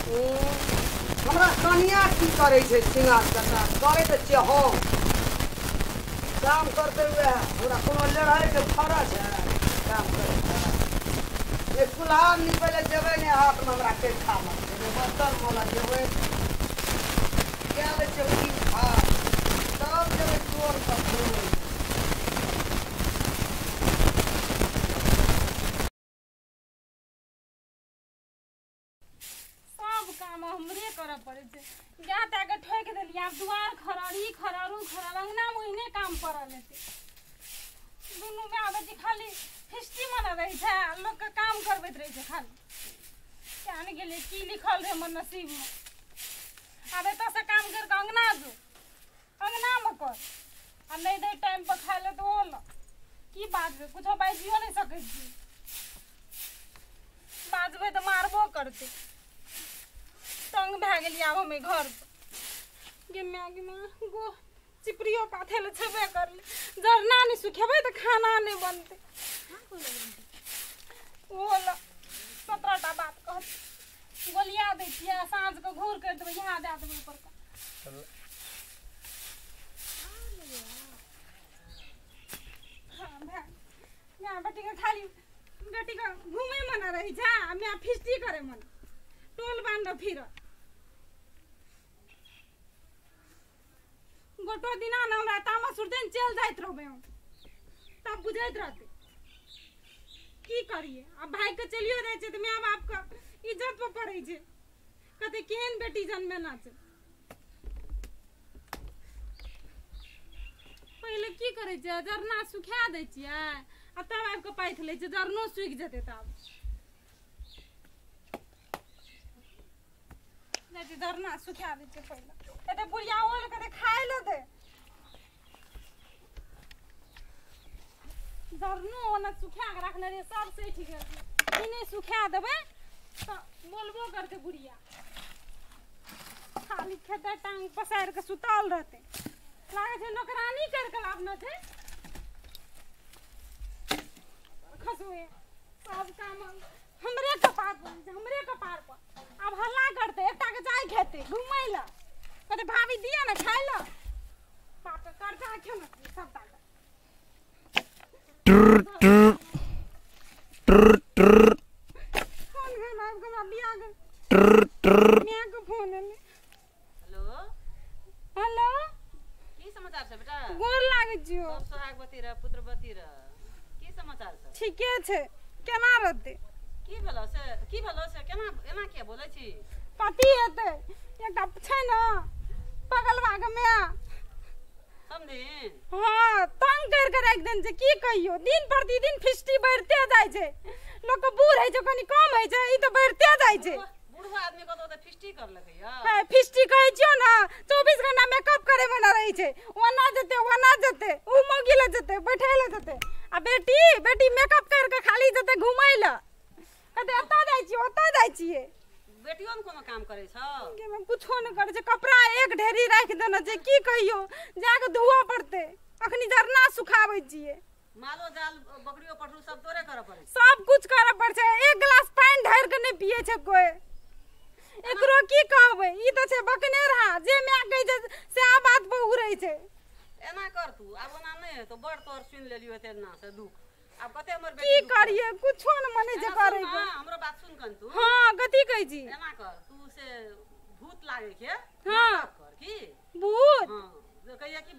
हमरा कनिया की करै छै सिंगार कटार करै तऽ छियै हम काम करते हुए हमरा कोनो लड़ाइके फरज है काम करै जे कुल्हार निपै लए जेबै ने हाथमे हमरा कैठा लगतै ने बर्तन मलऽ जेबै कए लै छियै की भात तब जेबै टोल पर घुमै। सब काम हमरे करऽ पड़ै छै। गाय ताय के ठोकि देलियै, आब दुआर खरर ई खरर ऊ खरर अंगनामे ओहिने काम पड़ल हेतै। दुनू माय बेटी खाली फिस्टी मनऽ रहै छै आ लोकके काम करबैत रहै छै खाली। किया ने गेलियै की लिखल रहै हमर नसीबमे। आब एतऽसँ काम करि कऽ अंगना जो, अंगनामे कर आ नहि दै टाइम पर खाय लए तऽ ओहो लऽ। की बाजबै, कुछो बाजियो नहि सकै छी, बाजबै तऽ मारबो करतै। तंग भए गेलियै आब हम एहि घरसँ। गे माय गे माय, गो चिपरियो पाथै लए छेबे करलै, जरना नहि सुखेबै तऽ खाना नहि बनतै। ओहो लऽ 17 टा बात कहतै। गोलिया दै छियै आ साँझके घूर करि देबै, यहाँ दए देबै ऊपरका। हाँ, भए माय बेटीके खाली बेटीके घूमै मना रहै छै आ माय फिस्टी करै मना टोल बान्ह फिर। गोटो दिना ने हमरा तामस उठतै ने चलि जाइत रहबै हम, तब बुझैत रहतै की करियै। आब भागि कऽ चलियो जाइ छै तऽ माय बापके इज्जत पर पड़ै छै, कहतै केहन बेटी जन्मेना छै। पहिले की करै छियै, जरना सुखा दै छियै आ तब आबि कऽ पाथि लै छियै, जरनो सुखि जेतै तब। जाइ छियै जरना सुखा दै छियै पहिले। एते बुढ़िया ओल कहतै खाय लए दे। जरनो ओना सुखा कऽ रखने रहियै, सब सठि गेल छै। ई नहि सुखा देबै तऽ बोलबो करतै बुढ़िया। खाली खेतै टांग पसारि कऽ सुतल रहतै, लागै छै नौकरानी करि कऽ लाबने छै। खसुए सब काम हमरे कपार पर छै, हमरे कपार पर। आब हल्ला करतै, एकटा के जाय खेतै घुमै लए, कहतै भाभी दिअ ने खाय लए। बाप के कर्जा खेने छियै सबटा के। फोन भेल आबि कऽ हमरा बियाह के माय के फोन एलै। हेलो हेलो, की समाचार छै बेटा? गोर लागै छियौ। सब सोहागवती रह, पुत्रवती रह। की समाचार छै? ठीके छै, केना रहतै? की भेलो से, की भेलो से, केना एना किया बोलै छी? पति हेतै एकटा छै ने पगलवा के माय। समधिन? हाँ, तंग करि कऽ राखि देने छै। की कहियौ, दिन प्रतिदिन फिस्टी बढ़िते जाइ छै। लोकके बूढ़ होइ छै कनि कम होइ छै, ई तऽ बढ़िते जाइ छै। बुढ़ो आदमी कतौ तऽ फिस्टी करलकै या? हाँ, फिस्टी कहै छियौ ने, 24 घंटा मेकअप करे मे ना रहै छै। ओना जेतै ओना जेतै, उ मौगी लए जेतै, बैठै लए जेतै। आ बेटी बेटी मेकअप करि कऽ खाली जेतै घुमै लए, कहतै एतऽ जाइ छियै ओतऽ जाइ छियै। बेटियो ने कोनो काम करै छौ? कुछो नहि करै छै, कपड़ा एक ढेरी राखि देने छै। की कहियौ, जाके धोअ पड़तै। अखनी जरना सुखाबै छियै। मालो जाल बकरियो पठरू सब तोरे करऽ पड़ै छै? सब कुछ करऽ पड़ै छै। एक गिलास पानि ढारि कऽ नहि पियै छै कोइ। एकरो की कहबै, ई तऽ छै बकने रहा, जे माय कहै छै सएह बात पर उड़ै छै। एना कर तू, आब ओना नहि हेतौ, बड़ तोर सुनि लेलियौ एते ना से दुख। आब कते हमर की बेटी दुख करियै, कुछो नहि मनै छै एना सुन करै ना, के। हमरो बात सुन कन तू। हाँ, कथी कहै छी? एना कर तू, से भूत लागै के हाँ। नाटक कर की। भूत? हाँ, जे कहिया कि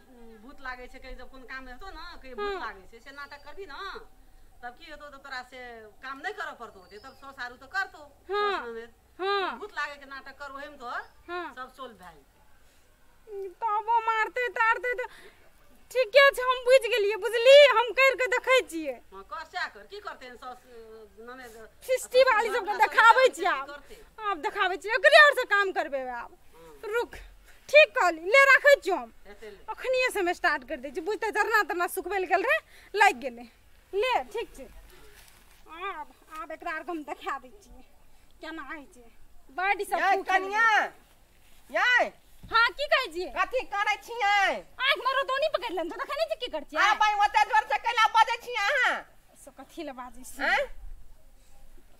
भूत लागै छै, कहीं जब कोनो काम हेतौ ना, कहिया भूत लागै छै से नाटक करबी ना, तब की हेतौ, तऽ तोरा से काम नहि करऽ पड़तौ ओते, तब साउस आरू तऽ करतौ। हाँ। साउस ननैद। हाँ। भूत लागै के नाटक कर, ओहिमे तोहर हाँ। सब सोल्व भए जेतौ। तबो मारतै तारतै तऽ ठीके छै, हम बुझि गेलियै, बुझली, हम करि कऽ देखै छियै। हाँ, कर सएह कर। की करतै साउस ननैद? फिस्टी वाली सबके देखाबै छियै आब। करतै। आब देखाबै छियै, ओकरे आओर से काम करबै आब। रुक, ठीक कहली, ले राखै छियौ हम। हेतै ले। अखनिये से हम स्टार्ट करि दै छियै। बुझतै जरना तरना सुखबै लए गेल रहै, लागि गेलै। ले ठीक छै, आब आब एकरा आरके हम देखा दै छियै केना होइ छै। बड सब यै भूख कनिया, यै। हाँ, की कहै छियै? कथी करै छियै? आँखि मे रोदौनी पकड़ि लेने छौ, देखै नहि छियै की करै छियै? आब ओते जोर से कैला बजै छियै अहाँ? से कथी लए बाजै छियै? आँय?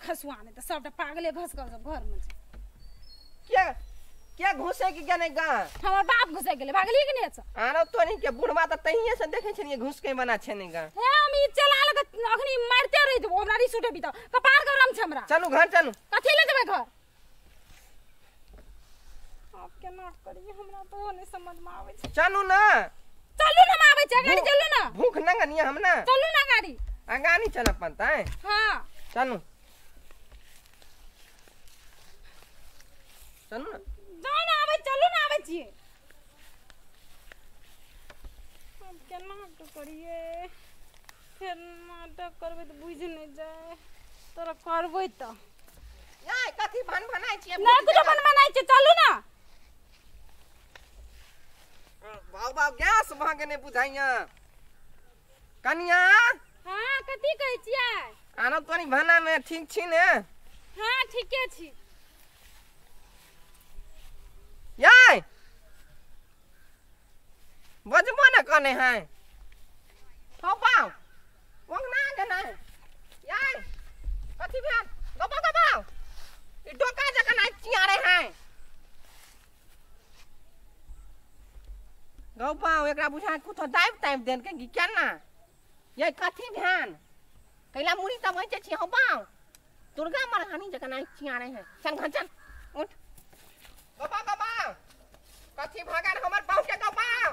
खसुआ नहि तऽ सबटा पागले घसकल सब घरमे छै। क्या घुसे की गेलै गा? हमर बाप घुसे गेलै, भागली कि नै छ? आरो तोनी के बुढ़वा त तहिए से देखै छलियै घुस के बना छै नै गा। हे हम ई चला लग अखनी मारते रहि जेबो, हमरा रिस उठेबी त कपार गरम छै हमरा। चलू घर चलू। कथि ले जेबै घर? आब केना करियै हमरा तो नै समझ में आबै छै। चलू ना। चलू ना आबै छै गाड़ी, चलू ना। भूख नंगनिया हम ना। चलू ना गाड़ी। अगानी चल पड़ता है। हां चलू चलू ना। जाओ ना आबै, चलू ना आबै छियै। अब केना करियै? फेर नाटक करबै त बुझि नै जाय। तोरा करबै त याय कथी भन भनाइ छियै? नै कुछो भन भनाइ छियै, चलू ना। बाउ बाउ गैस भऽ गेलै बुझाइया। कनिया हां कथी कहै छियै? आनो तोरी भाना में ठीक छी ने? हां ठीके छी। याय बजबो न कने है। हो बाउ ओंगना गेलै। याय कथी भेल? गबा गबा ई डोका जकाँ नाच चियारे है। गौ बाउ एकरा बुझा कुछो दाबि ताबि देलकै कि केना? ये कथी भेल? कैला मुड़ी तब ऐंचे छी? हो बाउ दुर्गा मरहानी जकाँ नाच चियारे है। चल घर चल उठ। गबा गबा कथी भगल हमर बहू के? गौ बाउ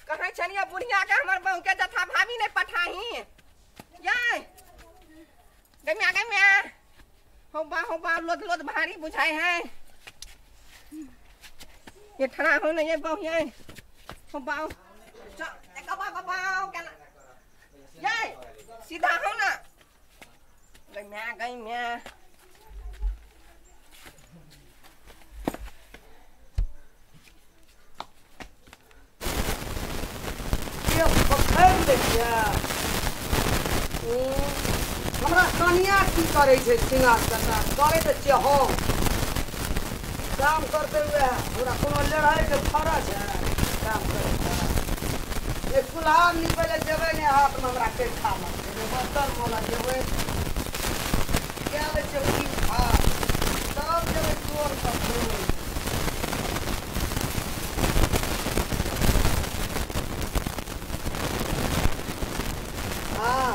कहै छलियै बुढ़िया के हमर बहू के जथा भाभी नै पठाही। याय गम्या गम्या हो बा लोद लोद भारी बुझाई है। ये ठड़ा हो न ये बहू ये हो बाउ चल गबा गबा केना ये सीधा हो ना। गम्या गम्या हमरा कनिया की करै छै? सिंगार कटा करै तऽ छियै हम, काम करते हुए हमरा कोनो लड़ाई के फरज है काम करै के। कुल्हार निपै लए जेबै ने हाथ में हमरा कैठा लगतै, ने बर्तन मोला जेबै कए लै छियै पीठा तब जेबै टोल पर। हाँ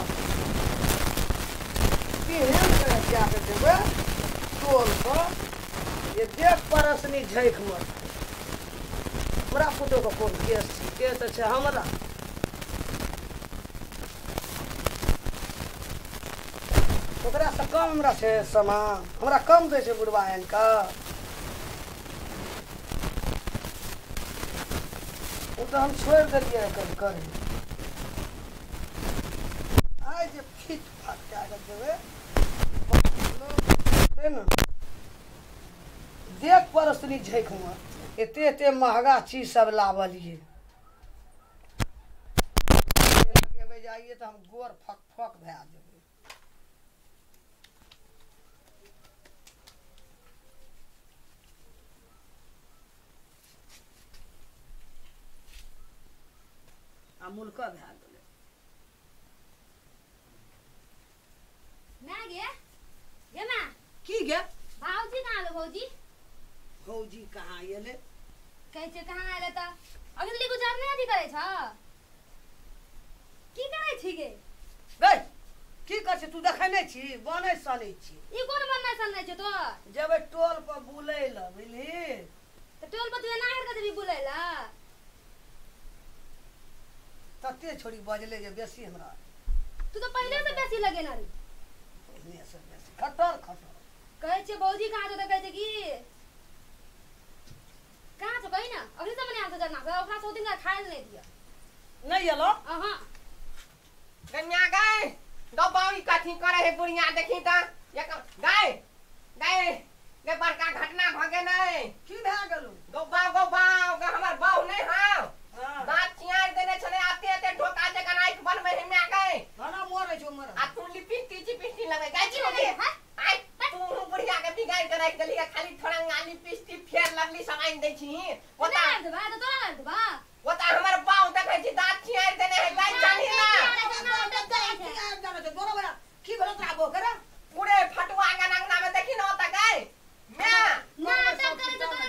देबै टोल पर ये देख परसनी झैक मर। हमरा पुतोहके कोन केस छै? केस छै हमरा। ओकरा से कम हमरा छै सामान, हमरा कम दै छै बुढ़वा आनि कऽ। ओ तऽ हम छोड़ि देलियै कभी करै। आइ जे फिट फाट कए कऽ देबै ने देख परसनी झैक में एते एते महगा चीज सब लावलिए। लगेबै जाइए तऽ हम गोर फक फक भए जेबै। आ मुल्का भए गेलै। ना गे गे माँ की गे? भाउजी कहाँ आलो? भौजी भौजी कहाँ एलै? कहै छै कहाँ एलै तऽ अगली गुजार नहि अथी करै छ? की करै छी गे? गै की करै छी तू? देखै नहि छी बनै सनै छी। ई कोन बनै सनै छै तो? जेबै टोल पर बुलै लए बुझली। तऽ टोल पर तू एना कऽ जेबी बुलै लए? तते छोड़ी बजलै जे बेसी हमरा। तू तऽ पहिले से बेसी लगेना रही। पहिले से बेसी खटर खटर कहै छै भौजी कहाँ छौ? तऽ कहै छै कि कहाँ छौ? कही ना अखनी से मने आन जरना से ओकरा सौ दिन खाय लए नहि दिअ। नहि एलो? अहाँ कन्या गै गौ बाउ ई कथी करै है बुढ़िया देखी त। गै गै गै बड़का घटना भऽ गेलै। की भए गेलौ? गौ बाउ गौ हमर बहू नै हौ दाँत चियार देने छलै आते आते ढोका जकाँ आँखि बनबै है माय गै। खाना मरै छौ मर। आ तू लिपस्टिक चिपिस्टिक लगै गै छी आइ तू बुढ़िया के बिगाड़ के राखि देली। खाली थोड़ा लिपस्टिक फेर लगली सब आनि दै छी। ओता आनि देबा तऽ तोरा आनि देबा। ओता हमर बाउ देखै छी दाँत चियार देने है गै। चलही ना की भेलौ तोरा बहू के रे? पूरे फटुआ आंगन अंगना में देखी ना ओता गै। माय नाटक करै छौ तोरा।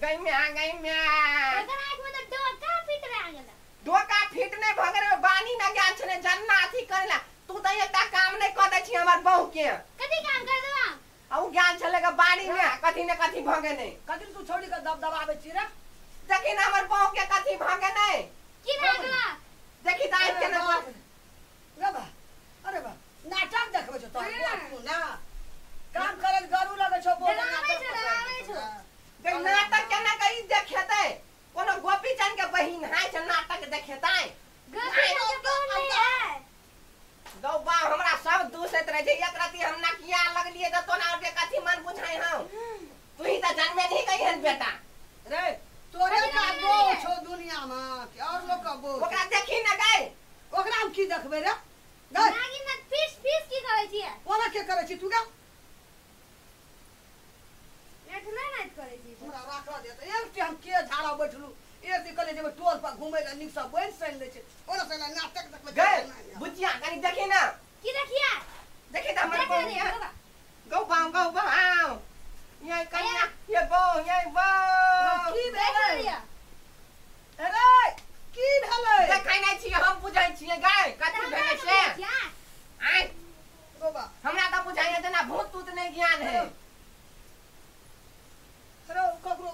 गई में आ गई में एकर आंख में तो डोका फिट रह गेल। डोका फिट नै भ गेलै, बानी में गेल छलै जन्ना अथी करेला। तू त एकटा काम नै क दै छी हमर बहू के। कथी काम कर देबा? आ उ गेल छलै ग बाड़ी में, कथी ने कथी भ गेलै। कथी तू छोड़ी के दबदबाबै छी रे? देखी न हमर बहू के कथी भ गेलै। की भऽ गेला? देखी त आबि के न रे बा, अरे बा, नाटक देखबै छौ तोहर बौआ तू ना काम करैत गरू लगै छौ बोले डराबै छौ, डराबै छौ। गई नाटक केना कई देखेतै? कोनो गोपी चंद के बहिन है छै नाटक देखेतै? गोपी चंद के बहन नहीं है। गौ बा हमरा सब दूसैत रहे छै। एक राति हम नकिया लगलियै त तोना और के कथी मन बुझाइ हौ? तू ही त जनमे नहीं गई हन बेटा। रे तोरे का बोल छौ दुनिया में कि और लोग का बोल? ओकरा देखी न गई। ओकरा हम की देखबै रे? गई नागिन में फीस फीस की करै छियै? ओना के करै छी तू गा? एठना नाच करै छी। हमरा राखऽ दे त एक टी हम के झाड़ा बैठलू, एक दिन कहले जेबै टोल पर घुमै ला, नीक सँ बनि सनि लै छै। ओना से नाटक देखबै। गई बुचिया कनी देखी न। की देखिया? देखी त हमर देख बहू रे, के। बाबा। गौ बाऊ गौ बाऊ ये कन्या ये बहू ये बहू की देख भेलै? लिया। अरे की भेलै? देखै नै छियै हम बुझै छियै गई कथी भेलै से। आय बाबा हमरा त बुझाइए जेना भूत तूत नै ज्ञान है। रे ककरो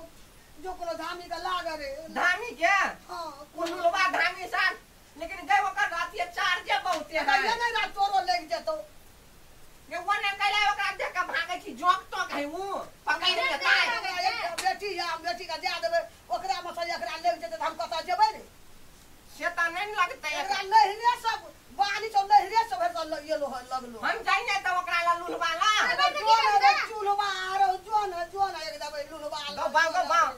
जो कोनो धामी के लाग रे। धामी के? हां कोनो लोबा धामी साथ, लेकिन गई ओकर रातिए चार्जे बहुते है। ये नै रात तोरो लागि जेतौ। ये वो ने कैला ओकरा देख के भागै छी, जोक तोक है उ पकड़ लेतै। एकटा बेटी या हम बेटी के दए देबै, ओकरा में से एकरा लागि जेतै त हम कतऽ जेबै रे? से त नै लगतै। एकरा नहिरे सब बानी छौ, नहिरे सब हेतौ येलो लगलो। हम जाइ नै त ओकरा ला लुलबा ला। अरे जो न रे चूल्हबा आरो जो न जो न एक देबै लुलबा। गौ बाऊ गौ बाऊ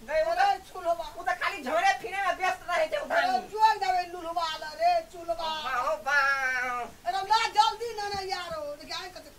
गई अरे चूल्हबा उ त खाली झोरे फिरे में व्यस्त रहै छै उ अरे धामी। जो देबै लुलबा ला रे चूल्हबा। बाऊ बाऊ अरे ना जल्दी ना ना यारो, देखि आइ कते